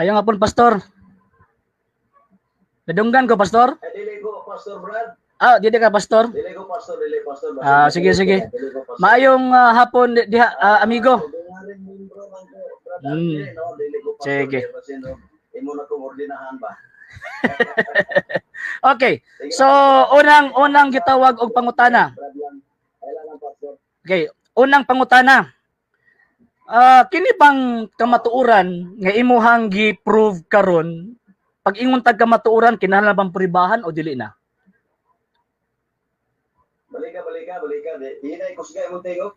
Mayong hapon, Pastor. Nadunggan ko, Pastor? Eh, dili ko Pastor Brad. Ah, dili ka Pastor? Dili ko Pastor, dili Pastor. Ah, sige, sige. Dili ko Pastor. Maayong hapon diha, amigo. Ordinaryong membro lang ko, Brad RJ, no? Dili ko Pastor. Sige. Kasi, no, imo na kong ordinahan ba. Okay. Sige, So, unang unang gitawag og pangutana. Brad lang. Kailan lang, Pastor. Okay, unang pangutana. Ah, kini bang kamatuoran nga imuhang gi-prove karon, pag ingon tag kamatuoran, kinahanglan bang pribahan o dili na? Balika, balika, balika. Di na ikusga imong tingog.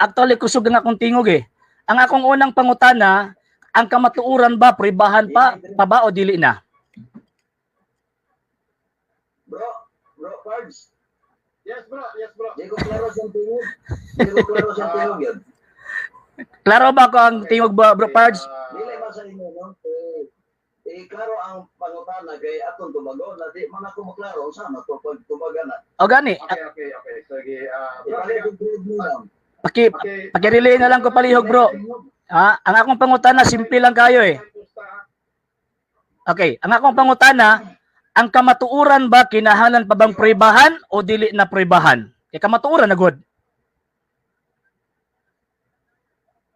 Actually kusog ang akong tingog eh. Ang akong unang pangutana, ang kamatuoran ba pribahan pa pa ba o dili na? Bro, bro, Pards. Yes, bro. Yes, bro. Di ko klaro sa tingog. Di ko klaro sa tingog yun. Klaro ba ko ang tingog ba, bro Pards? Dili man sa inyo, no? Eh, klaro ang pangutana kay atong tubagon na di man ako maklaro unsa na to pag tubagan na. O gani, Okay. Sige, bro. Ipalit yung grade mo lang. Pakirelay na lang ko palihog, bro. Ah, ang akong pangutana simple lang kayo eh. Okay, ang akong pangutana, ang kamatuoran ba kinahanglan pa bang pribahan o dili na pribahan? Kay kamatuoran na gud.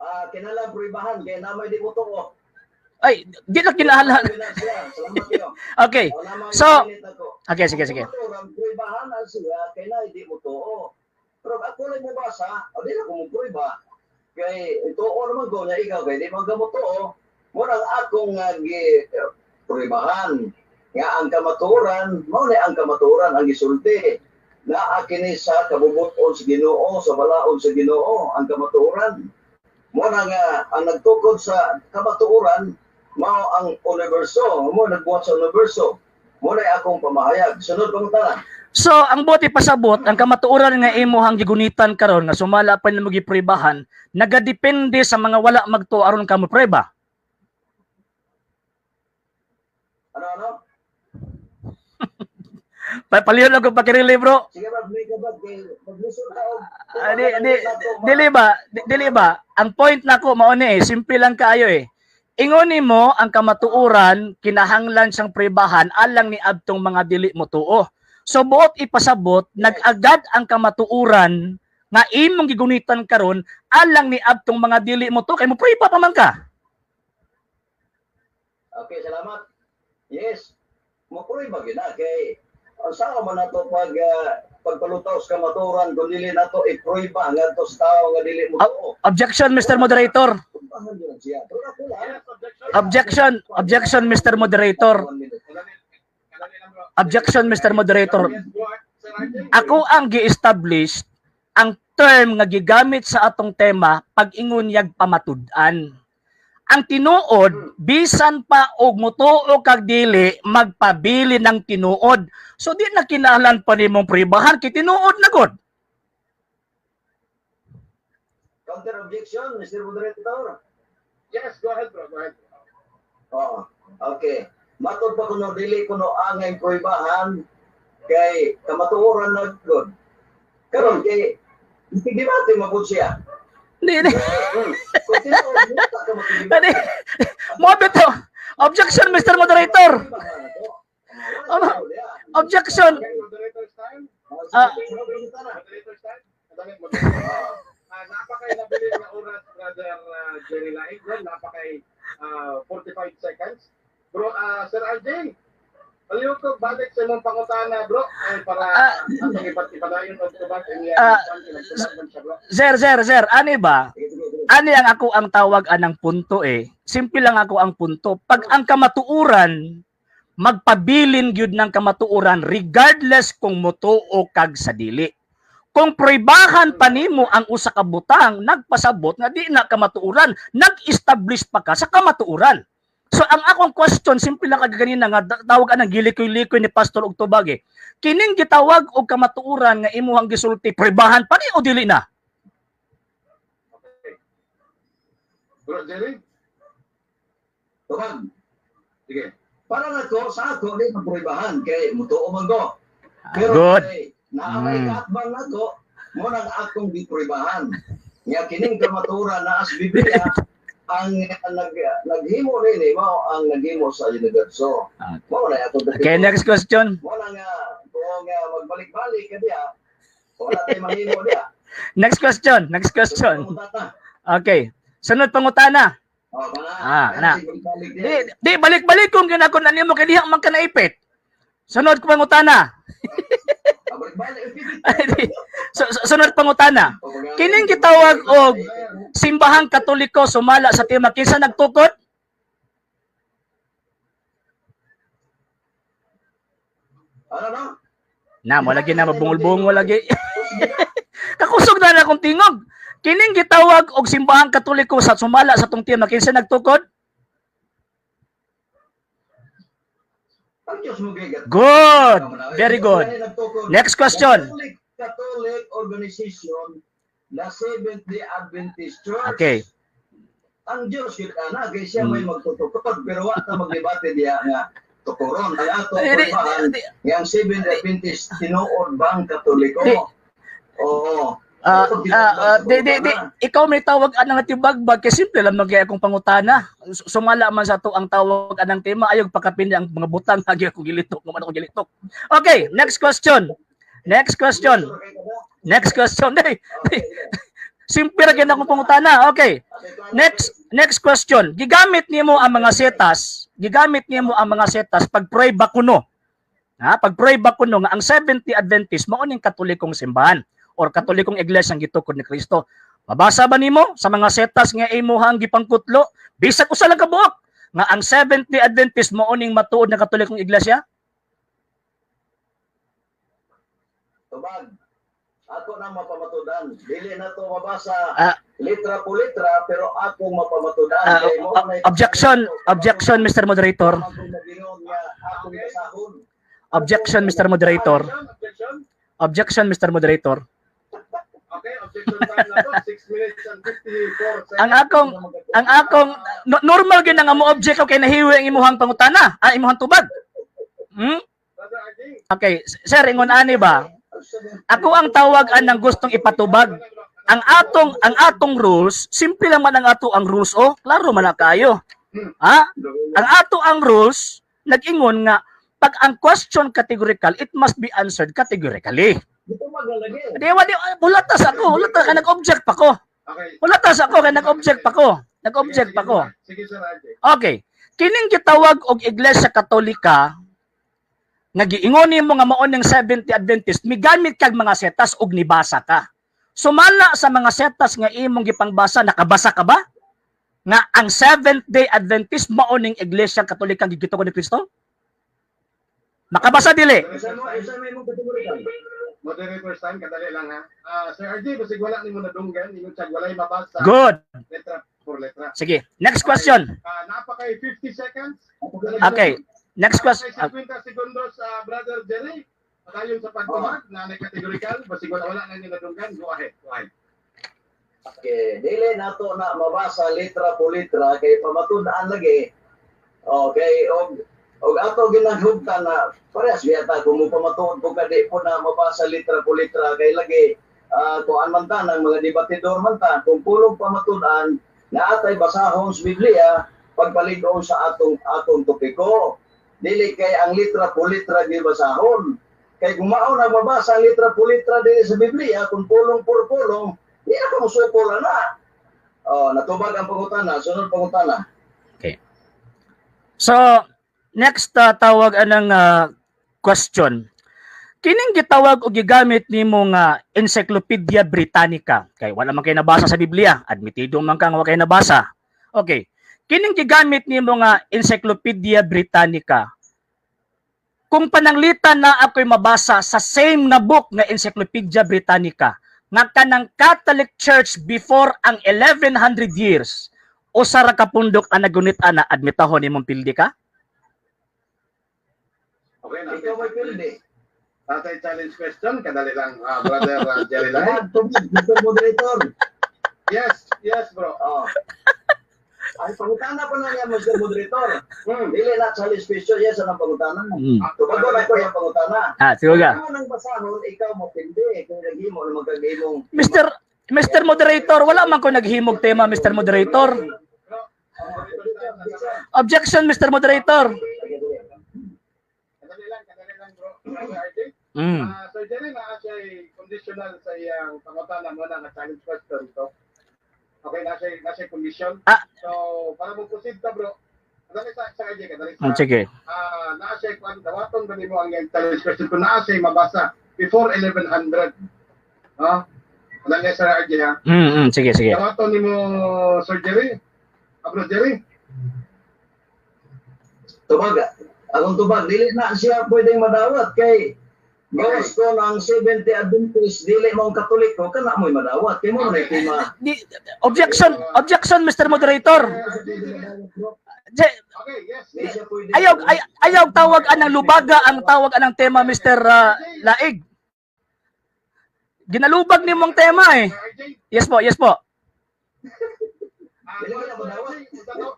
Ah, kinahanglan pribahan kay namay di mo tuo. Ay, di na kinahanglan. Salamat kayo. Okay. Oh, namay init ako. Okay, sige, sige. Kamatuoran, pribahan ang siya kay na di mo tuo. Pero ako lang mo basa, o di na ko mo priba. Kay tuo naman ko niya ikaw kay di man ka mo tuo. Murang akong gi pribahan nga ang kamatuoran, mao ni ang kamatuoran ang gisulti. Naa kini sa kabubuton sa Ginoo, sa balaod sa Ginoo ang kamatuoran. Mo na nga ang nagtukod sa kamatuoran mao ang universo, mo nagbuhat sa universo. Mo na akong pamahayag. Sunod pangutana. So, ang buot ipasabot, ang kamatuoran nga imuhang gigunitan karon nga sumala pa nimo gipribahan, nagadepende sa mga wala magtuo aron ka mopreba. Ano ano? Paliyon lang ko pakirelay, bro. Sige bro, may kabag kay maglisod ta og Ah, di, di, dili ba? Dili ba? Ang point nako mao ni eh, simple lang kaayo eh. Ingon nimo ang kamatuoran kinahanglan siyang pribahan alang ni adtong mga dili mo tuo. So buot ipasabot, nag-agad ang kamatuoran nga imong gigunitan karon alang ni adtong mga dili mo tuo kay mo priba pa man ka. Okay, salamat. Yes. Mo ba gina kay ang sao man nato pag pagpalutaw sa kamatuoran kung dili nato ipruiba ngadto sa tawo nga dili mo tuo. Objection, Mr. Moderator. Pribahan gyud siya. Pero ako lang. Yes, objection. Objection, objection, Mr. Moderator. One minute. Kadali lang, bro. Objection, Mr. Moderator. Yes, bro. Sir RJ. Ako ang gi-establish ang term nga gigamit sa atong tema pag-ingon yag pamatud-an. Ang tinuod, bisan pa og mutuo kag dili, magpabili ng tinuod. So di na kinahanglan pa nimong pribahan kay tinuod na gud. Counter objection, Mr. Moderator. Yes, go ahead, bro. Go ahead. Oh, okay. Matod pa kuno dili kuno angay pruibahan kay kamatuoran na gud. Karon kay debate man siya. Hindi, hindi. Kung tinuod, di ka makidebate. Hindi. Mo bitaw. Objection, Mr. Moderator. Ano? Objection. Okay, moderator's time. Ah. Moderator's time. Kadali, moderator. Ah, napakay nabili nga oras, Brother Jerry Laing. Bro, napakay 45 seconds. Bro, Sir RJ, palihog ko balik sa imong pangutana, bro, ay para atong iba't ipadayon og tubag inya. Man siya, bro. Sir, sir, sir, ani ba? Ani ang ako ang tawag anang punto eh. Simple lang ako ang punto. Pag ang kamatuoran, magpabilin gyud ng kamatuoran regardless kung mutuo kag sa dili. Kung pribahan pa nimo ang usa ka butang, nagpasabot nga di na kamatuoran, nag-establish pa ka sa kamatuoran. So ang akong question, simple lang kag ganina nga tawag anang gilikoy-likoy ni Pastor og tubag eh. Kining gitawag og kamatuoran nga imuhang gisulti, pribahan pa ni o dili na? Okay. Bro Jerry, Tubag. Sige. Para nako sa ako di mapruibahan kay mutuo man ko. Pero Good. kay naamay kaatbang nako mo nang akong gipruibahan. Nga kining kamatuoran naa sa Biblia Ang naghimo nini mao ang naghimo sa universo. Ah. Mao na atong Okay, next question. Mao na nga kung magbalik-balik ka diha, wala tay mahimo diha. Next question. Next question. Pangutana. Okay. Sunod pangutana. Oh, kana. Ah, kana. Balik-balik Di, diha. di balik-balik kung ginakon na nimo kay diha man ka naipit. Sunod ko pangutana. Ah, balik-balik. So, sunod pangutana. Oh, mga- Kining gitawag og Simbahang Katoliko sumala sa tema kinsa nagtukod? Ano no? Na, mo lagi na mabungol-bungol lagi. Kakusog na na akong tingog. Kining gitawag og Simbahang Katoliko sa sumala sa tong tema kinsa nagtukod? Ang Diyos mo gigat. Good. Very good. Next question. Catholic organization, the Seventh-day Adventist Church. Okay. Ang Diyos yun ana kay siya may magtutukod pero wa ta magdebate diha nga tukoron ang ato Di, di, pagbahan di, nga ang Seventh-day Adventist tinuod bang Katoliko? Di. Oo. Ah, Pero ah, ah, di, di, di, na. ikaw may tawag anang tibagbag kay simple lang magyay akong pangutana. Sumala man sa to ang tawag anang tema ayog pakapindi ang mga butang agi ako gilitok, man ako gilitok. Okay, next question. Next question. Next question. Di, di. Simple ra gyud akong pangutana. Okay. Next next question. Gigamit nimo ang mga setas, gigamit nimo ang mga setas pag prueba kuno. Ha, pag prueba kuno nga ang Seventh-day Adventist mao ning Katolikong simbahan or Katolikong iglesia ang gitukod ni Kristo. Mabasa ba nimo sa mga setas nga imuhang gipangkutlo bisag usa lang ka buok nga ang Seventh-day Adventist mao ning matuod na Katolikong iglesia? Tubag. Ato na mapamatudan. Dili na to mabasa litra po litra pero akong mapamatudan. Kay mao na- Objection, objection, Mr. Moderator. Akong nagingon nga akong basahon. Objection, Mr. Moderator. Objection, objection. Objection, Mr. Moderator. Okay, objection time na to. 6 minutes and 54 seconds. Ang akong normal gyud na nga mo object kay nahiwi ang imuhang pangutana, ah, imuhang tubag. Brother RJ. Okay, sir, ingon ani ba? Ako ang tawag anang gustong ipatubag. Ang atong rules, simple lang man ang ato ang rules oh, klaro man na kayo. Ha? Ang ato ang rules nag-ingon nga pag ang question categorical, it must be answered categorically. Dito magalagi. Di wa di hulatas ako, hulatas kay nag-object pa ko. Okay. Hulatas ako kay nag-object pa ko. Nag-object pa ko. Sige, Sir RJ. Okay. Kining gitawag og Iglesia Katolika nga giingon nimo nga mao ning Seventh-day Adventist, migamit kag mga setas ug nibasa ka. Sumala sa mga setas nga imong gipangbasa, nakabasa ka ba? Nga ang Seventh-day Adventist mao ning Iglesia Katolika nga gituko ni Kristo? Nakabasa dili? Isa mo, isa may mong kategorikal. Moderator's time, kadali lang ha. Ah, Sir RJ, basig wala nimo nadunggan, ingon siya walay mabasa. Good. Letra por letra. Sige. Next question. Ah, naa pa kay 50 seconds. Okay. Next question. Naa pa kay 50 segundos, Brother Jerry. Padayon sa pagtubag na may categorical, basig wala na niyo nadunggan. Go ahead. Go ahead. Okay, dili nato na mabasa litra po litra kay pamatud-an lagi. Okay, og ato ginahugtan na parehas biyata kung mo pamatuod ko ka di po na mabasa litra po litra kay lagi kuan man ta ng mga debatidor man ta kung pulong pamatud-an na atay basahon sa Biblia pagpalig-on sa atong atong topiko. Dili kay ang litra po litra gibasahon. Kay kung mao na mabasa ang litra po litra dili sa Biblia kung pulong por pulong di ako musukol na. Oh, natubag ang pangutana, sunod pangutana. So, next tawag anang question. Kining gitawag og gigamit nimo nga Encyclopedia Britannica. Kay wala man kay nabasa sa Biblia, admitido man kang wa kay nabasa. Okay. Kining gigamit nimo nga Encyclopedia Britannica. Kung pananglitan na ako'y mabasa sa same na book nga Encyclopedia Britannica nga kanang Catholic Church before ang 1100 years usa ra ka pundok ang nagunit ana, admitahon nimong pildi ka? Okay, na. Ikaw may pildi. Tatay challenge question, kadali lang, Brother Jerry Lai. Tubag, tubag, Mr. Moderator. Yes, bro. Oh. Ay, pangutana pa na niya, Mr. Moderator. Dili na challenge question, yes, anong pangutana? Tubagon ako yung pangutana. Ah, sige ka. Ikaw nang basahon, ikaw mo pildi. Kung naghimo, ano magkagimong. Mr. Moderator, wala man ko naghimog tema, Mr. Moderator. Bro, Objection, Mr. Moderator. Kadali lang, bro. Brother RJ. Ah, Sir Jerry, naa siya conditional sa iyang pangutana mo na nga challenge question to. Okay, naa siya condition. So, para mo proceed ka, bro. Kadali sa RJ, kadali sa. Sige. Ah, naa siya kwan, dawaton ba nimo ang iyang challenge question kung naa siya mabasa before 1100. No? Kadali sa RJ ha. Sige, sige. Dawaton nimo, Sir Jerry. Ah, Bro Jerry. Tubag, akong tubag, dili na siya pwedeng madawat kay gawas ko ng Seventh-day Adventist, dili mo ang Katoliko, kana mo'y madawat. Kay mo na tema. Objection, objection, Mr. Moderator. Okay, yes. Di siya pwede. Ayaw tawag anang lubaga ang tawag anang tema, Mr. Laig. Ginalubag ni mong tema eh. Sir RJ. Yes po, yes po. Ah, Dili ka na madawat. RJ, unsa to?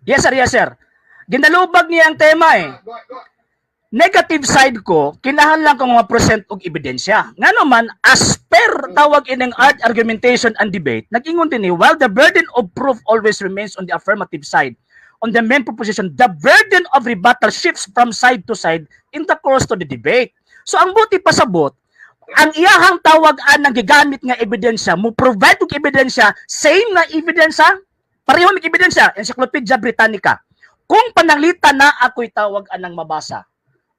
Yes sir, yes sir. Ginalubag niya ang tema eh. Ah, go, go. Negative side ko, kinahanglan kong ma-present og ebidensya. Ngano man, as per tawag ining art argumentation and debate, nag-ingon din ni, while the burden of proof always remains on the affirmative side, on the main proposition, the burden of rebuttal shifts from side to side in the course to the debate. So ang buti pasabot, ang iyahang tawag anang gigamit nga ebidensya, mo provide og ebidensya, same nga ebidensya, pareho mig ebidensya, Encyclopedia Britannica. Kung pananglitan na ako'y tawag anang mabasa,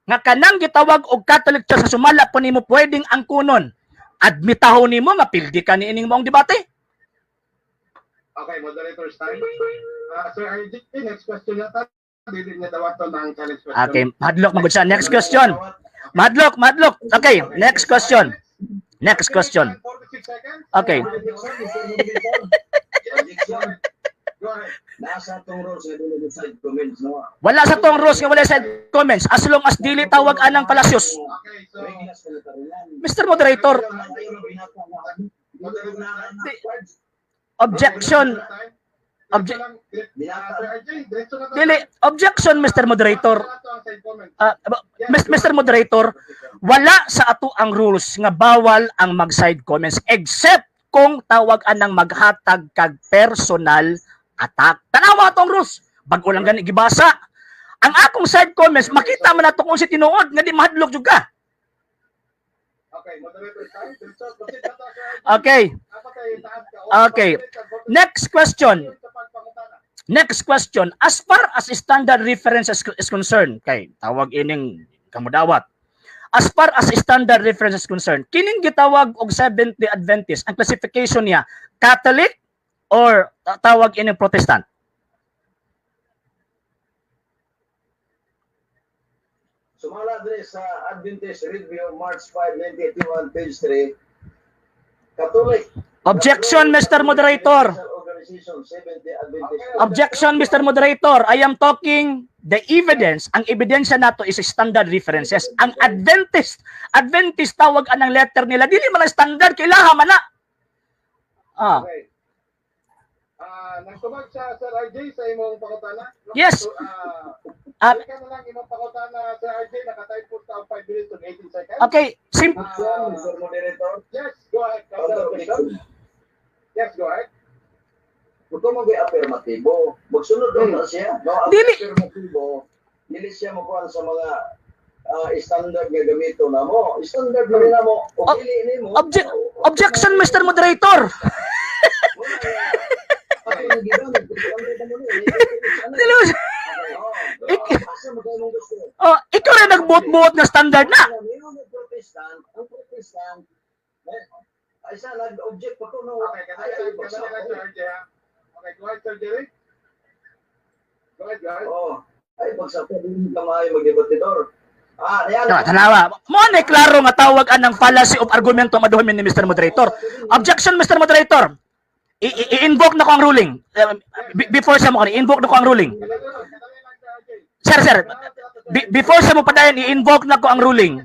nga kanang gitawag og Catholic Church sa sumala po nimo pwedeng angkunon, admitahon nimo nga pildi ka niining maong debate. Okay, moderator's time. Sir RJ, next question na ta. Dili niya dawaton ang challenge question. Okay, madlok magud siya. Next question. Madlok, madlok. Okay, next question. Next question. 46 seconds. Okay. Objection, Mr. Moderator. Objection. Go ahead. Nasa atong rules nga dili side comments, no? Wala sa tong rules nga wala sa comments as long as dili tawag anang fallacious. Okay, so Reglas ka na tarunan. Mr. Moderator, Ayaw na binata na. objection. Dili, objection, Mr. Moderator. Mr. Moderator, wala sa ato ang rules nga bawal ang mag-side comments except kung tawag anang maghatag kag personal attack. Tanawa atong rules. Bag-o lang gani gibasa. Ang akong side comments makita man nato kung si tinuod nga di mahadlok jud ka. Okay, moderator time. Diretso, proceed na ta, Sir RJ. Okay. Dapat ay taas ka. Okay. Next question. Next question. As far as standard reference is concerned, kay tawag ining kamudawat. As far as standard reference is concerned, kining gitawag og Seventh-day Adventist, ang classification niya Catholic or tawag ining Protestant? Sumala diri sa Adventist Review, March 5, 1981, page 3. Catholic. Objection, Mr. Moderator. Organization, Seventh-day Adventist. Objection, Mr. Moderator. I am talking the evidence. Ang ebidensya nato is standard references. Ang Adventist tawag anang letter nila. Dili man ang standard, kailangan man na. Ah. Okay. Ah, nagtubag siya, Sir RJ, sa imong pangutana? No? Yes. So, balikan na lang imong pangutana, Sir RJ, naka-time po sa 5 minutes and 18 seconds. Okay, Objection, Mr. Moderator. Yes, go ahead. Counter objection. Yes, go ahead. Kung mo affirmatibo, magsunod na siya. No, ang Dili. affirmatibo, dili siya mokuan sa mga standard nga gamito na mo. Standard na rin na mo. O dili nimo. Objection, Mr. Moderator. Wala na. Ako nang gigamit, standard na mo ni. Dili Asa mo kayo mong gusto? Oh, ikaw rin nagbuot-buot nga standard na. Meron ng Protestant, ang Protestant, eh, ay sa nag-object pa ko no. Okay, Ay, ay, kadali bagsak lang, ko. Sir RJ, ha? Okay, go ahead, Sir Jerry. Go ahead, go ahead. Oo. Ay, bagsak ko, hindi ka maayo magdebatidor. Ah, yan. Tanawa. Mo na klaro nga tawag anang fallacy of argumento maduhamin ni Mr. Moderator. Objection, Mr. Moderator. I-invoke na ko ang ruling. Before sa mo kani, invoke na ko ang ruling. Kadali lang, kadali lang, Sir RJ. Sir, sir, before sa mo padayon, i-invoke na ko ang ruling.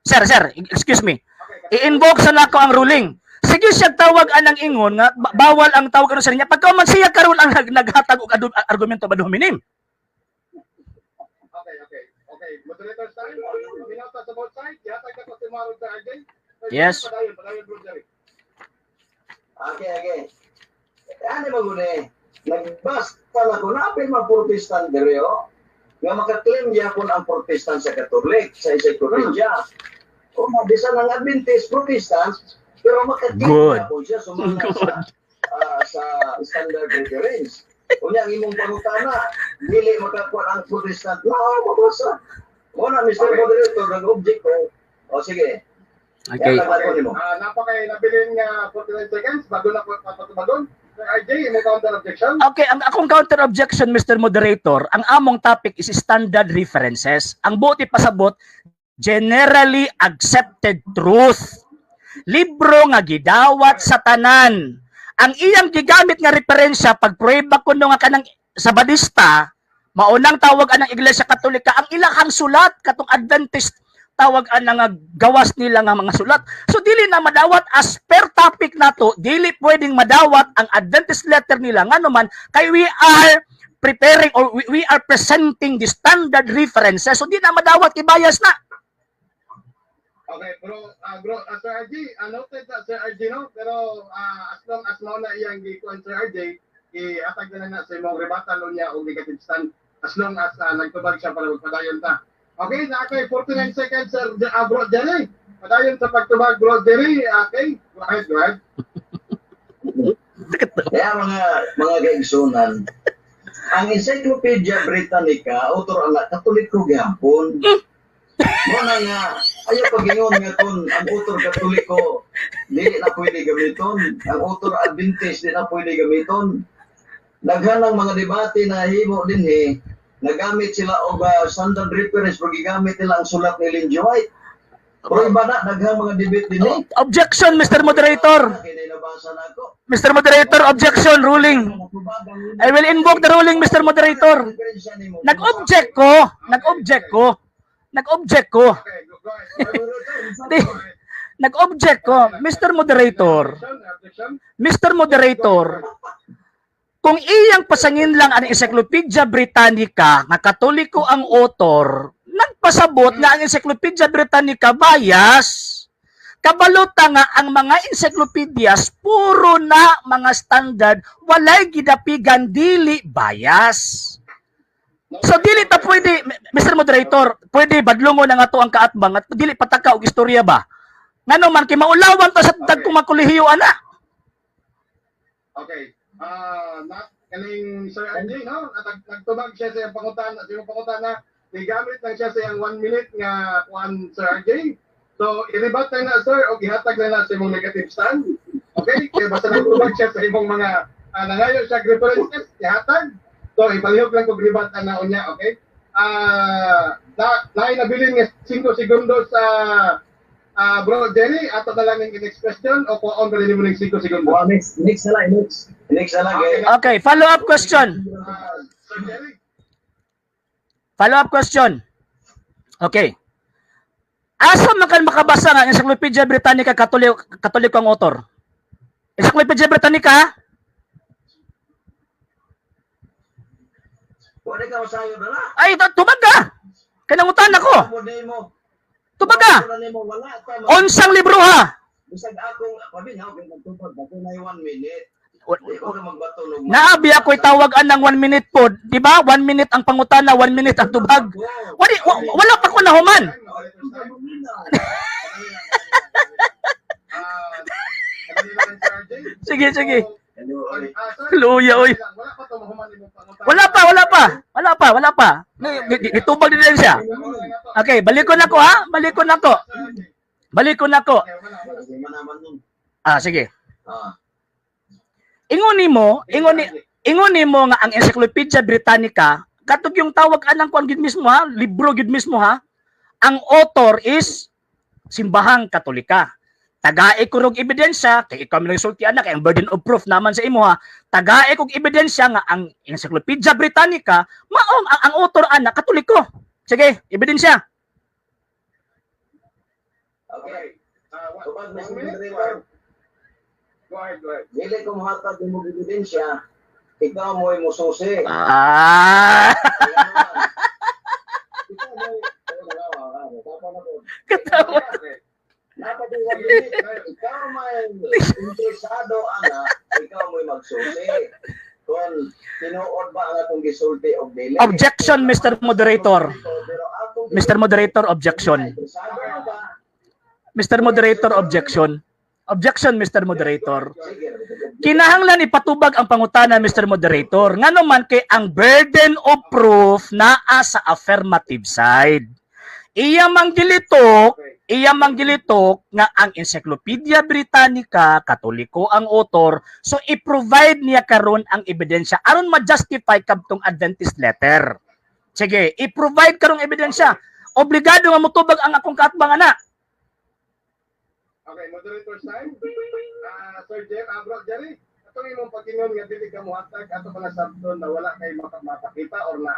Sir, sir, excuse me. I-invoke sa nako ang ruling. Sige siya tawag anang ingon nga bawal ang tawag ano sa niya. Pagka man siya karon ang naghatag og argumento ad hominem. Okay. Okay, moderator's time. Paminaw ta sa both sides. Yatag na ko si Marod, Sir RJ. Sir Jerry, Yes. padayon, padayon, Bro Jerry. Okay. Ano mo guni? Nagbasa na ko, napil mga Protestant diri oh. Nga maka-claim gyapon ang Protestant sa Catholic, sa encyclopedia. O bisan ang Adventist, Protestant, pero maka-claim Good. gyapon siya sumala Good. sa standard reference. Unya ang imong pangutana, dili makakuha ang Protestant. No, mabasa. Mo na, Mr. Moderator, nag-object ko. O sige. Okay. Yata ba nimo? Napakay nabilin nga 49 seconds bago na ko papatubagon. Sir RJ, imo counter objection? Okay, ang akong counter objection, Mr. Moderator, ang among topic is standard references. Ang buot ipasabot, generally accepted truth. Libro nga gidawat sa tanan. Ang iyang gigamit nga referensya pag pruweba kuno nga kanang Sabadista, maunang tawag anang Iglesia Katolika, ang ilahang sulat katong Adventist tawag anang nga gawas nila nga mga sulat. So dili na madawat as per topic nato, dili pwedeng madawat ang Adventist letter nila ngano man kay we are preparing or we are presenting the standard references. So di na madawat kay bias na. Okay, bro, Sir RJ, noted na Sir RJ, no? Pero as long as mao na iyang gikuan, Sir RJ, ihatag na lang na sa imong rebuttal niya o negative stand as long as nagtubag siya para magpadayon ta. Okay, na kay 49 seconds, Sir bro Jerry. Padayon sa pagtubag, bro Jerry. Okay, go ahead, go ahead. Kaya mga kaigsunan, ang Encyclopedia Britannica, author ang Katoliko gyapon. Mo na nga, ayaw pagingon nga kung ang author Katoliko, dili na pwede gamiton. Ang author Adventist, di na pwede gamiton. Daghan ng mga debate na himo dinhi, nagamit sila og standard reference pero gigamit nila ang sulat ni Ellen G. White. Pero iba na, daghang mga debate dinhi. Objection, Mr. Moderator. Kaya nabasa na ako. Mr. Moderator, objection, ruling. I will invoke the ruling, Mr. Moderator. Nag-object ko. Nag-object ko. Nag-object ko. Okay, go, go ahead. Di, nag-object ko. Mr. Moderator. Objection, objection. Mr. Moderator, kung iyang pasangin lang ang Encyclopedia Britannica nga Katoliko ang author, nagpasabot nga ang Encyclopedia Britannica bias. Kabalota nga ang mga encyclopedias puro na mga standard, walay gidapigan, dili bias. So dili ta pwede, Mr. Moderator, pwede badlongo na nga to ang kaatbang at dili pataka og istorya ba? Ngano man kay maulawan ta sa dagkong mga kolehiyo ana. Okay. Na kaning Sir RJ, no? At nagtubag siya sa iyang pangutana, sa iyang pangutana, gigamit lang siya sa iyang 1 minute nga kuan, Sir RJ. So, i-rebut lang na, sir, o gihatag lang na sa imong negative stand. Okay? Kaya basta nagtubag siya sa imong mga nangayo siya references, ihatag. So, ipalihok lang kog rebut na unya, okay? Na naay nabilin nga 5 segundo sa bro Jerry, ato na lang yung next question o kung on ba mo ng 5 segundo? Oh, next, next na lang, next. Next na lang. Okay. Eh. Okay, follow up question. Sir Jerry. Follow up question. Okay. Asa man kan makabasa nga Encyclopedia Britannica Katoliko, Katoliko ang author? Encyclopedia Britannica? Wala ka masayo na lang. Ay, tubag ka. Kanangutan ako. Mo nimo. Tubag ka. Wala nimo, wala ka. Unsang libro ha? Bisag akong paminaw kay nagtubag ako na 1 minute. Di ko ka magbato og Naabi ako'y tawag anang 1 minute po. Di ba? 1 minute ang pangutana, 1 minute ang tubag. Wala pa ko nahuman. Sige, sige. Luya, oy. Wala pa to mahuman imong pangutana. Wala pa, wala pa. Wala pa, wala pa. Gitubag din lang siya. Okay, balikon ako ha. Balikon ako. Balikon ako. Ah, sige. Ingon nimo nga ang Encyclopedia Britannica, katog yung tawag anang kuan gid mismo ha, libro gid mismo ha. Ang author is Simbahang Katolika. Tagae ko rog ebidensya, kay ikaw man sulti anak, kay ang burden of proof naman sa imo ha. Tagae kog ebidensya nga ang Encyclopedia Britannica maong ang author ana Katoliko. Sige, ebidensya. Okay. Tubag, Tubag, Mr. 1 minute. Moderator. Go ahead, go ahead. Dili ko mohatag nimo ebidensya, ikaw mo'y mususi. Ah, Ikaw mo'y katawa. Okay. Dapat yung 1 minute. Ikaw may interesado ana, ikaw mo'y magsusi. Kung gisulti og dili. Objection, Mr. Moderator. Pero akong Mr. Moderator, objection. Interesado ka? Mr. Moderator, objection. Objection, Mr. Moderator. Sige. Kinahanglan ipatubag ang pangutana, Mr. Moderator. Ngano man kay ang burden of proof naa sa affirmative side. Iya mang gilitok nga ang Encyclopedia Britannica, Katoliko ang author, so i-provide niya karon ang ebidensya aron ma-justify kadtong Adventist letter. Sige, i-provide karong ebidensya. Obligado nga motubag ang akong kaatbang ana. Okay, moderator time. Sir Jer, Bro Jerry, atong imong pag-ingon nga dili ka muhatag ato pa nasabton na wala kay mapakita or na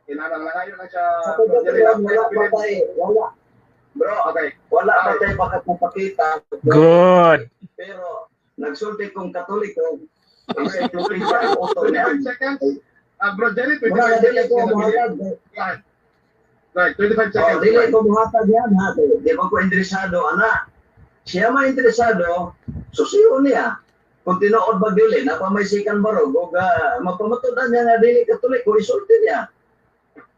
kinahanglan langayo na siya. Sa Bro Jerry, pagkakaroon, wala pa tayo. Wala. Bro, wala pa tayo makapapakita. Good. Pero nagsulti kong Katoliko, encyclopedia ang author niya. 25 seconds. Bro Jerry, 25 Wala, dili seconds ko nga nabilin. muhatag. Go ahead. Right, 25 Oh, seconds. dili ko muhatag yan ha. Di ba ko interesado ana? Siya man interesado, susiyon niya. Kung tinuod ba dili, napamay sikan barog, o mapamatudan niya nga dili Katoliko, isulti niya.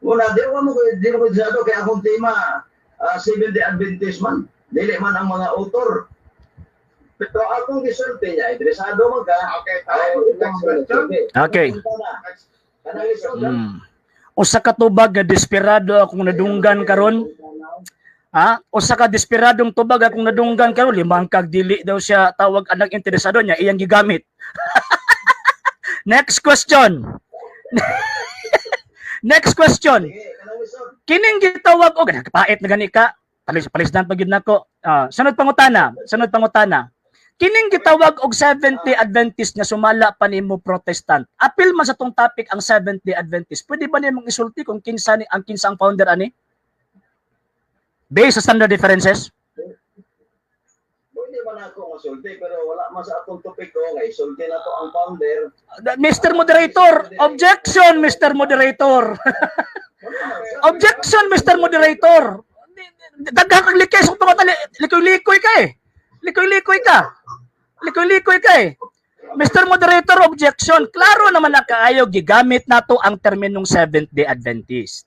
Una, di mo ko interesado kay akong tema, Seventh Day Adventist man, dili man ang mga author. Pero akong gisulti niya, interesado man ka. Okay, time. Next question. Okay. Next. Kanang lisod, ha? Usa ka tubag nga desperado akong nadunggan karon. Ha? Usa ka desperadong tubag akong nadunggan karon, limang kag dili daw siya tawag anang interesado niya iyang gigamit. Next question. Next question. Sige, kanang lisod. Kining gitawag og nagpait na gani ka. Palis palisdan pa gyud nako. Ah, sunod pangutana, sunod pangutana. Kining gitawag og Seventh-day Adventist nga sumala pa nimo Protestant. Apil man sa tong topic ang Seventh-day Adventist. Pwede ba nimong isulti kung kinsa ni ang kinsa ang founder ani? Based sa standard references? Pwede man ako masulti pero wala man sa atong topiko nga isulti na to ang founder. Mr. Moderator, objection, Mr. Moderator. Objection, Mr. Moderator. Daghang kag likay sa tumatali, likoy-likoy ka eh. Likoy-likoy ka. Likoy-likoy ka eh. Mr. Moderator, objection. Klaro naman na kaayo gigamit nato ang terminong Seventh-day Adventist.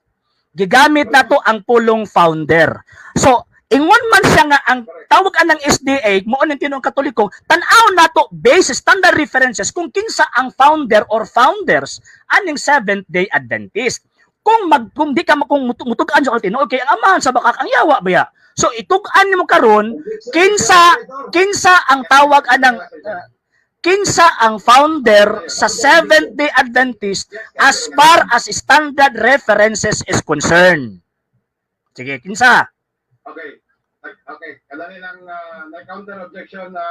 Gigamit nato ang pulong founder. So, ingon man siya nga ang tawag anang SDA mo ning tinuong Katoliko, tan-aw nato based standard references kung kinsa ang founder or founders aning Seventh-day Adventist. Kung di ka kung mutug-an sa tinuod kay ang amahan sa bakak ang yawa baya. So itug-an nimo karon kinsa kinsa ang tawag anang kinsa ang founder sa Seventh Day Adventist as far as standard references is concerned. Sige, kinsa? Okay. Okay. Kalani lang na counter objection na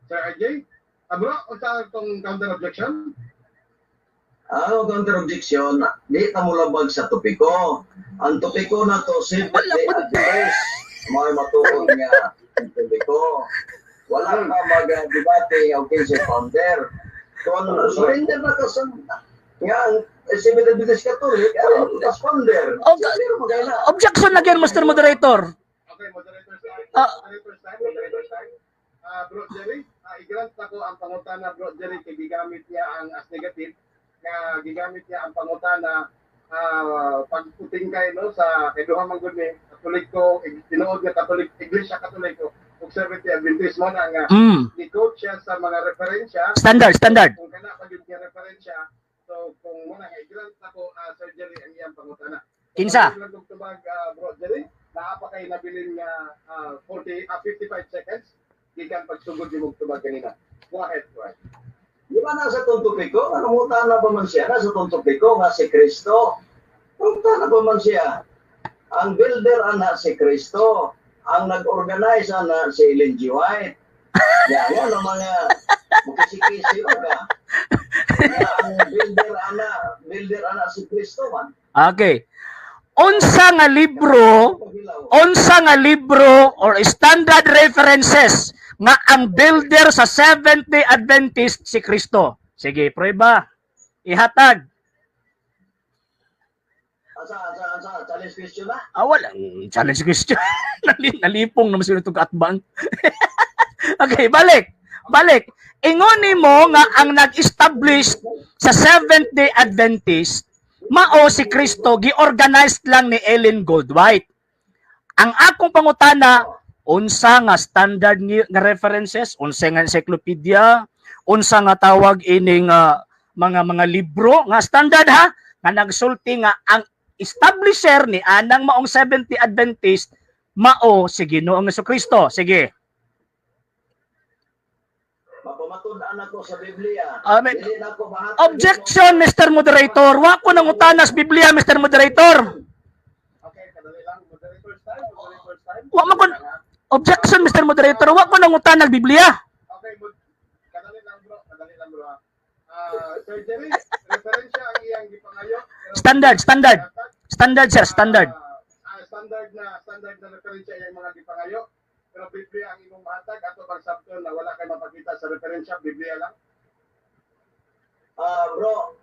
Sir RJ. Bro, unsa tong counter objection? Ang counter objection, di ta molabag sa topiko. Ang topiko na to, Seventh Wala Day po. Adventist. Mga matuod nga ang topiko. Wala pa mag-debate o kinsa founder. Kung surrender na ka sa nga ang Seventh Day Adventist Catholic, ang as founder. Pero magay na. Objection again, Mr. Moderator. Okay, moderator time. Moderator time, moderator time. Bro Jerry, i-grant ako ang pangutana, Bro Jerry, kay gigamit niya ang as negative nga gigamit niya ang pangutana pagputing kay no sa kay duha man gud ni Katoliko, tinuod nga Katolik, Iglesia Katoliko ug Seventh Day Adventist mo na nga ni-quote siya sa mga referensya. Standard, standard. Kung kana pa gyud nga referensya, so kung mo na nga i-grant ako, Sir Jerry, ang iyang pangutana. Kinsa? So, lang tubag, Bro Jerry, naa pa kay nabilin nga 40 55 seconds gikan pagsugod nimong tubag kanina. Go ahead, go ahead. Di ba nasa tong topiko? Ano na ba man siya? Nasa tong topiko nga si Kristo. Punta na ba man siya? Ang builder ana si Kristo. Ang nag-organize ana si Ellen G. White. Yan, yan ang mga mukisi-kisi ba ka? Nga ang builder ana si Kristo man. Okay. Unsa nga libro, unsa nga libro or standard references nga ang builder sa Seventh Day Adventist si Kristo? Sige, prueba. Ihatag. Asa, asa, asa, challenge question na. Ah, walang challenge question. Nalipong naman sila itong kaatbang. Okay, balik. Balik. Ingon nimo nga ang nag-establish sa Seventh Day Adventist mao si Kristo, gi-organized lang ni Ellen Goldwhite. Ang akong pangutana, unsa nga standard nga references, unsa nga encyclopedia, unsa nga tawag ining mga libro nga standard ha, nga nagsulti nga ang establisher ni anang maong Seventh Day Adventist mao si Ginoong Kristo? Sige. Mapamatud-an ako sa Biblia. Amen. Dili na ako mahatag. Objection, Mr. Moderator. Wa ko nangutana sa Biblia, Mr. Moderator. Okay, kadali lang. Moderator's time, moderator's time. Wa man kon Objection, Mr. Moderator. Wa ko nangutana ng Biblia. Okay, kadali lang, bro, kadali lang, bro, ha. Ah, Sir Jerry, referensya ang iyang gipangayo. Pero- Standard, standard. Standard, sir, standard. Standard na referensya iyang mga gipangayo. Pero Biblia ang imong mahatag, ato bang sabton na wala kay mapakita sa referensya, Biblia lang? Ah, bro,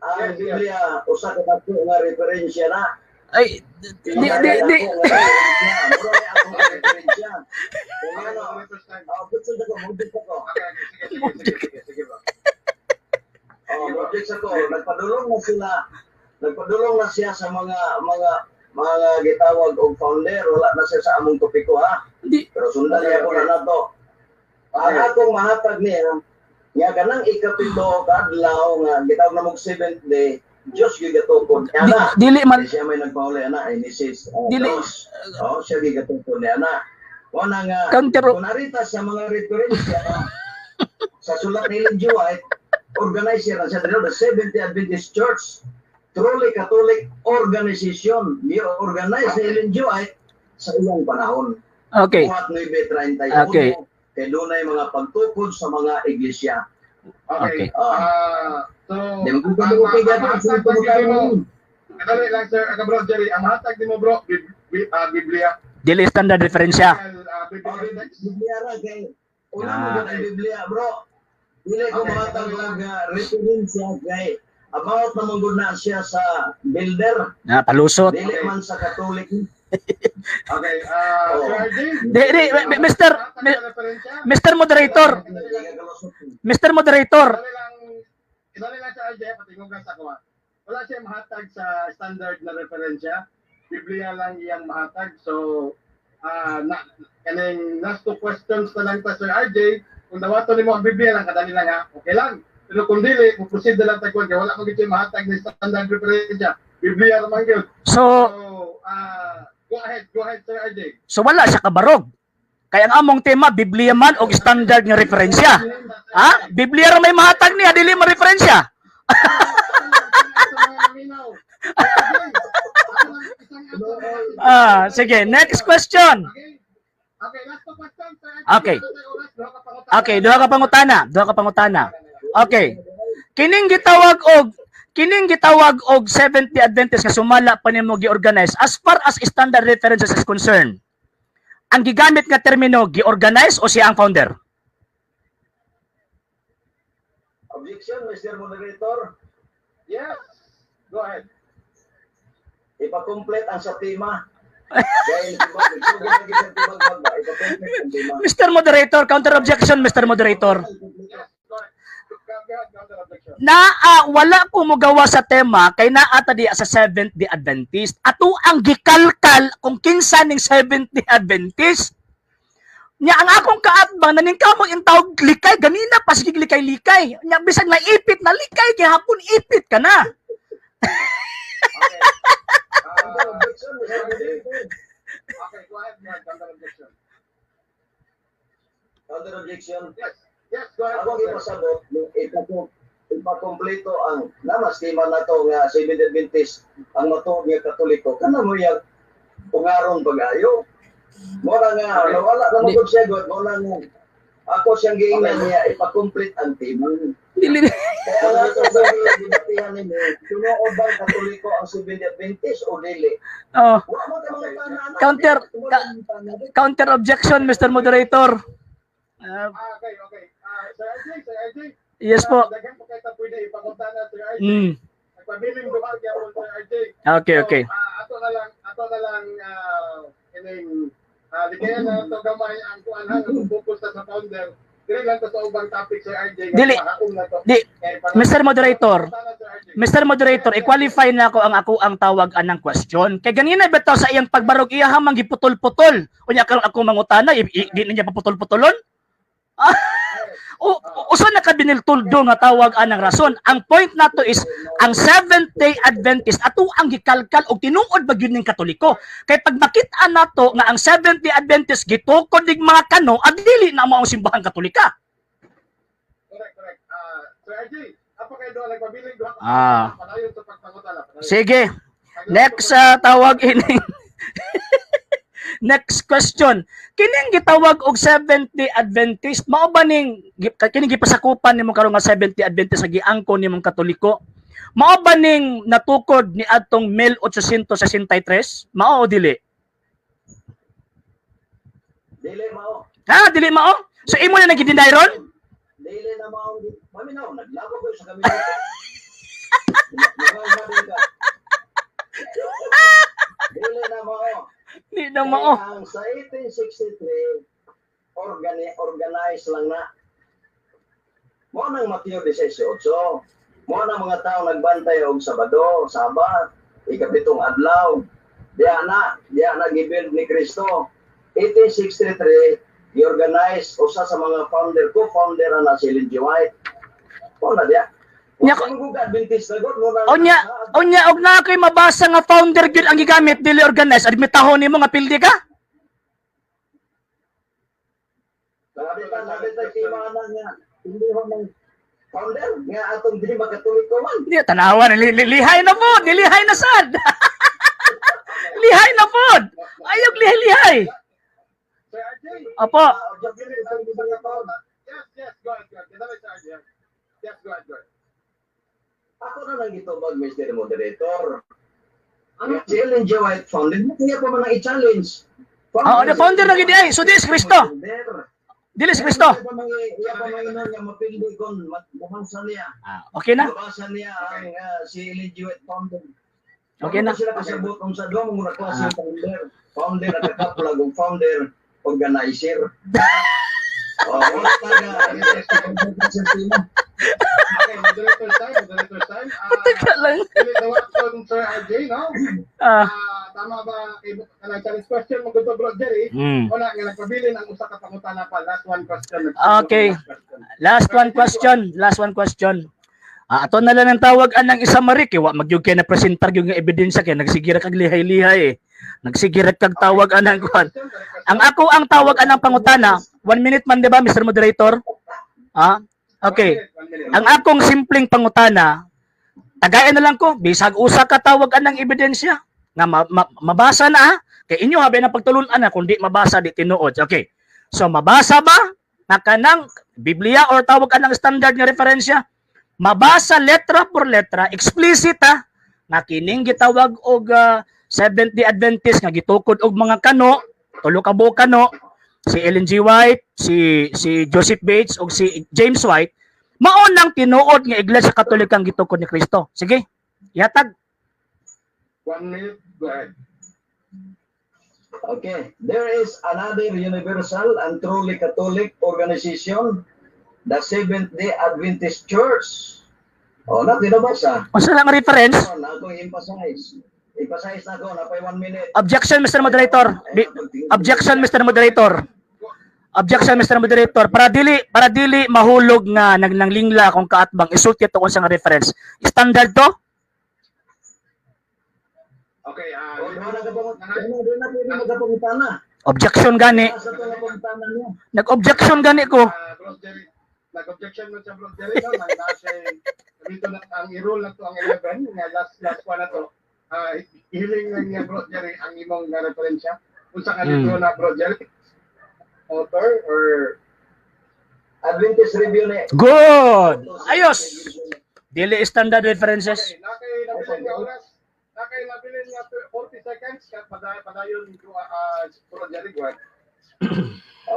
ang Yes. Biblia usa ka dako nga referensya na. Ay, di, di, di. Dako nga referensya. Bro, ako nga referensya. Kung Okay, ano, moderator's time. ah, gusto ko, mudit ako. Okay, sige, sige, sige, sige, sige, bro. Oh, mudit ako. Nagpadulong na sila. Nagpadulong na siya sa mga gitawag og founder. Wala na siya sa among topiko ha. Di. Pero sundan niya ko na nato. Ang akong mahatag niya, nga kanang ikapito ka adlaw nga gitawag na mong seventh day, Diyos gyud gatukod niya Di, na. dili man Kaya siya may nagpauli ana ay Mrs. Dili. Diyos. Oh, siya gyud gatukod niya na. Wala nga Counter kung narita sa mga referensya sa sulat ni Ellen G. White, organizer na siya dito, the Seventh Day Adventist Church, truly Catholic organization, ni-organize ni Ellen G. White sa iyang panahon. Okay. Buhat 9.31, kay dunay mga pagtukod sa mga iglesia. Okay. Okay. Ah, so, Di mo ang kung kay ang mahatag mo, kadali lang, sir, aga bro Jerry, ang mahatag nimo, bro, Biblia. Dili standard referensya. Biblical text. Biblia ra kay una mo Ah. gud ang Biblia, bro. Dili ko Okay, mahatag kadali lang. og referensya kay about naman gud na siya sa builder, Na palusot. dili man sa Catholic. Okay, ah, Oo. Sir RJ. Di, di, Mr. Mahatag na referensya. Mr. Moderator, Mr. Moderator, Kadali lang sa RJ, patingog lang sa ako, ha. Wala siya mahatag sa standard na referensya. Biblia lang iyang mahatag. So, na, kaning last two questions na lang ta, Sir RJ. Kung dawaton nimo ang Biblia lang, kadali lang ha. Okay lang. Pero kung dili, mo proceed na lang ta kay wala mo gid siya mahatag na standard referensya. Biblia ra man gyud. So So, go ahead, Sir RJ. So wala siya kabarog. Kaya ang among tema Biblia man og standard nga referensya. Ha? Biblia ra may mahatag niya, dili man referensya. Ah, sige, next question. Okay, last two questions, sir. Okay. Okay, duha ka pangutana, duha ka pangutana. Okay. Kining gitawag og Seventh Day Adventist nga sumala pa nimo gi-organize, as far as standard references is concerned, ang gigamit nga termino, gi-organize o siya ang founder? Objection, Mr. Moderator. Yes. Go ahead. Ipa-complete ang sa tema. Dahil ipa-complete ang tema. Mr. Moderator, counter objection, Mr. Moderator. Yes, go ahead. Go ahead, counter objection. Naa wala ko mogawa sa tema kay naa ta diya sa Seventh Day Adventist. Ato ang gikalkal kung kinsa ning Seventh Day Adventist. Nya ang akong kaatbang naningkamot intawog likay ganina pa, sige, likay-likay. Nya bisag naipit na likay gihapon, ipit ka na. Okay. Counter objection, Mr. Moderator. Okay, go ahead, go ahead, counter objection. Counter objection. Yes, go ahead. Ako ipasabot, ipakompleto ang namas tema na to nga Seventh Adventist ang matuod nga Katoliko. Kana mo yang ungaron pag-ayo. Mora nga, wala na mo siya god, mora nga ako siyang giingnan niya ipa-complete ang tema. Dili Kaya nga ito sa debatihan ninyo, tinuod bang Katoliko ang Seventh Adventist o dili? Oh, Wa mo ka mga tanan. Counter objection, Mr. Moderator. Ah, okay. Ah, Sir RJ, Sir RJ. Yes po. Daghan po kay ta pwede ipangutana, Sir RJ. Nagpabiling duha gyapon, Sir RJ. Okay. So, ato na lang ining likayan na to gamay ang kuan ha, ang focus ta sa founder. Dili lang to sa ubang topic, Sir RJ. Nga Dili. mahaom na to. Di, Kay para- Mr. Moderator, Sana, Sir RJ. Mr. Moderator, i-qualify na ako ang ako ang tawag anang question. Kay ganina bitaw sa iyang pagbarog iya hamang giputol-putol. Unya karon ako mangutana, di niya paputol-putolon? O usa na ka biniltuldo nga tawag anang rason. Ang point nato is ang Seventh Day Adventist ato ang gikalkal og tinuod ba gyud ning Katoliko. Kay pag makita nato nga ang Seventh Day Adventist gitukod ning mga kano, adili na mao ang Simbahang Katolika. Correct, correct. Ah, Sir RJ, apa kay doon nagpabiling duha ka. Padayon sa pagpangutana. Padayon. Sige. Next sa tawag ini. Next question. Kining gitawag og Seventh Day Adventist, mao ba ning kining gipasakupan nimo karon nga Seventh Day Adventist sa giangko nimong Katoliko? Mao ba ning natukod ni adtong 1863? Mao o dili? Dili mao. Ha, dili mao? So imo na nagideny ron? Dili na mao. Maminaw, naglabo ko sa kami. Ka. Dili na mao. Di na mao. Kaya ang sa 1863, organize lang na. Mao nang Mateo 18. Mao nang mga tao nagbantay og Sabado, Sabat, ikapitong adlaw. Diya na gibuild ni Kristo. 1863, gi-organize usa sa mga founder, co-founder na si Ellen G. White. Mao na diya. Nya Kung Adventist na god, mo na- Unya og na kay mabasa nga founder gyud ang gigamit dili organize, admitahon nimo nga pildi ka? Labi ta timanan nga. Hindi ho ng founder nga atong di makatuliko man. Di tanawa na lihay na pod, nilihay na sad. Lihay na pod. Ayog lihay-lihay. Sir RJ, Opo. Yes, go ahead, go ahead. Dali, Sir RJ. Yes, go ahead, go ahead. Ako na lang gitubag, Mr. Moderator. Ano? Si Ellen G. White founder, kaya pa man ang i-challenge. Oo, the founder na gid ay. So di si Kristo. Founder. Dili si Kristo. Iya pa man nga mapili kon mabasa niya. Ah, okay na. Mabasa niya ang si Ellen G. White founder. Okay na. Wala sila kasabot kung sa duha mga klase founder. Founder at kaplag og founder organizer. Oh, wala taga. Okay, moderator's time, moderator's time. Ah, Teka lang. dili dawat kon Sir RJ, no? Ah. Ah, tama ba kay kanang challenge question mo gud Bro Jerry? Wala nga nagpabilin ang usa ka pangutana pa, last one question. Okay. Last question. Last one question, last one question. Ah, ato na lang ang tawag anang isa marik kay wa magyud kay na presentar gyud nga ebidensya kay nagsigira kag lihay-lihay eh. Nagsigira kag tawag anang kuan. Ang ako ang tawag anang pangutana, 1 minute man, di ba, Mr. Moderator? Ah, okay. One minute. Ang akong simpleng pangutana, tagayan na lang ko, bisag usa ka tawag anang ebidensya nga mabasa na ah. Kay inyo habi na pagtulun-an na kung di mabasa di tinuod. Okay. So mabasa ba na kanang Biblia or tawag anang standard nga referensya? Mabasa letra por letra, explicit ah, nga kining gitawag og Seventh Day Adventist nga gitukod og mga kano, tulo ka buok kano, si Ellen G. White, si si Joseph Bates ug si James White, mao nang tinuod nga Iglesia Katolika ang gitukod ni Kristo. Sige. Yatag. 1 minute, go ahead. Okay. There is another universal and truly Catholic organization, the Seventh-day Adventist Church. Oh, na tinabasa. Unsa lang ang reference? Na akong emphasize. Emphasize na ako, napay 1 minute. Objection, Mr. Moderator. Objection, Mr. Moderator. Objection, Mr. Moderator. Para dili mahulog nga nagnanglingla kung kaatbang isulti ito kung sa nga reference. Standard to? Okay, ah, Oh, di na ka di na pwede magkapangutana. Objection gani. Asa to na pangutana niya? Nag-objection gani ko. Ah, Bro Jerry, nag-objection mo siya, Bro Jerry, no? Nang nasa dito na ang i-rule na to ang 11 nga last last one na to. Ah, hiling lang niya, Bro Jerry, ang imong nga referensya. Unsa ka libro na, Bro Jerry? Author or Adventist Review ni. Good. Ayos. Dili standard references. Okay, nakay nabilin nga oras. Nakay nabilin nga 40 seconds kat padayon Bro Jerry, go ahead.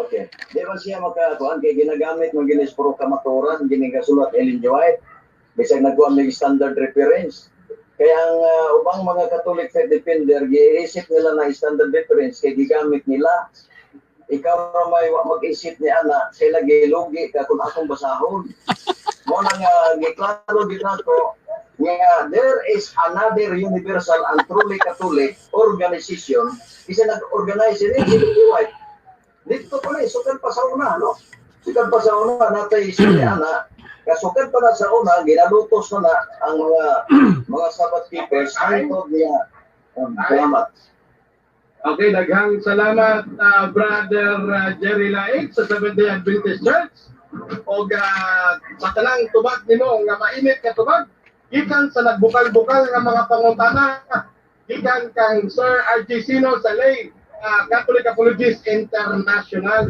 Okay. Di ba siya makakuan kay ginagamit mo ginis puro kamaturan gini kasulat Ellen G. White. Bisag nagkuan may standard reference. Kaya ang ubang mga Catholic faith defender giisip nila na standard reference kay gigamit nila. Ikaw ra may wa mag-isip ni ana, sila gilugi ka kung akong basahon. Mo na nga giklaro gid nato nga there is another universal and truly Catholic organization isa nag-organize ni si White. Dito pa ni sukad pa sa una, no? Sukad pa sa una natay si ana, kasukad pa na sa una ginalutos na na ang mga Sabbath keepers hangtod niya. Salamat. Okay, daghang salamat, Brother Jerry Laig sa Seventh-day Adventist Church. Og sa tanang tubag nimo nga mainit nga tubag gikan sa nagbukal-bukal nga mga pangutana gikan kang Sir RJ Sino sa Lay Catholic Apologist International.